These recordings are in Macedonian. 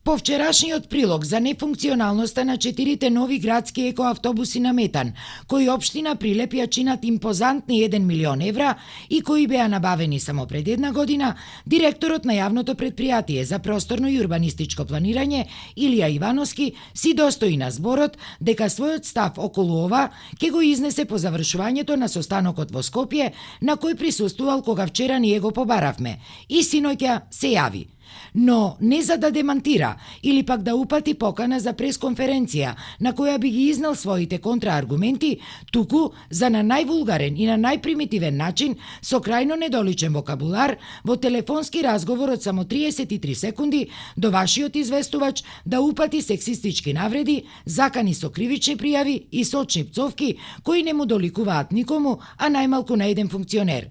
По вчерашниот прилог за нефункционалноста на 4 нови градски екоавтобуси на метан, кои општина Прилеп ја чинат импозантни 1 милион евра и кои беа набавени само пред една година, директорот на јавното претпријатие за просторно и урбанистичко планирање Илија Ивановски си достои на зборот дека својот став околу ова ќе го изнесе по завршувањето на состанокот во Скопје, на кој присуствувал кога вчера ние го побаравме и синоќа се јави. Но не за да демантира или пак да упати покана за пресконференција на која би ги изнел своите контрааргументи, туку за на највулгарен и на најпримитивен начин, со крајно недоличен вокабулар, во телефонски разговор од само 33 секунди до вашиот известувач да упати сексистички навреди, закани со кривични пријави и сочни пцовки кои не му доликуваат никому, а најмалку на еден функционер.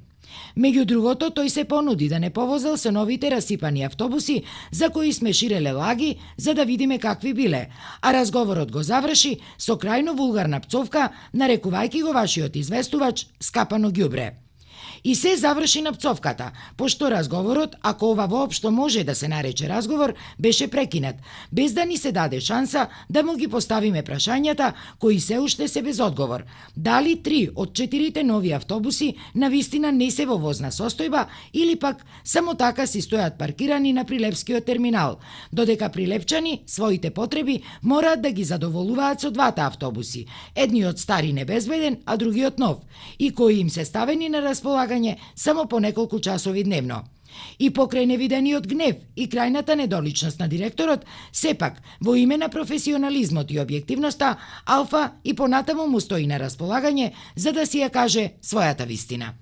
Меѓу другото, тој се понуди да не повозел со новите расипани автобуси, за кои сме ширеле лаги, за да видиме какви биле, а разговорот го заврши со крајно вулгарна пцовка, нарекувајќи го вашиот известувач скапано ѓубре. И се заврши на пцовката, пошто разговорот, ако ова воопшто може да се нарече разговор, беше прекинат, без да ни се даде шанса да му ги поставиме прашањата кои се уште се без одговор. Дали 3 од 4 нови автобуси навистина не се во возна состојба или пак само така си стојат паркирани на Прилепскиот терминал, додека прилепчани своите потреби мораат да ги задоволуваат со двата автобуси, едниот стар и небезбеден, а другиот нов, и кои им се ставени на располагање само по неколку часови дневно. И покрај невидениот гнев и крајната недоличност на директорот, сепак, во име на професионализмот и објективноста, Алфа и понатаму му стои на располагање за да си ја каже својата вистина.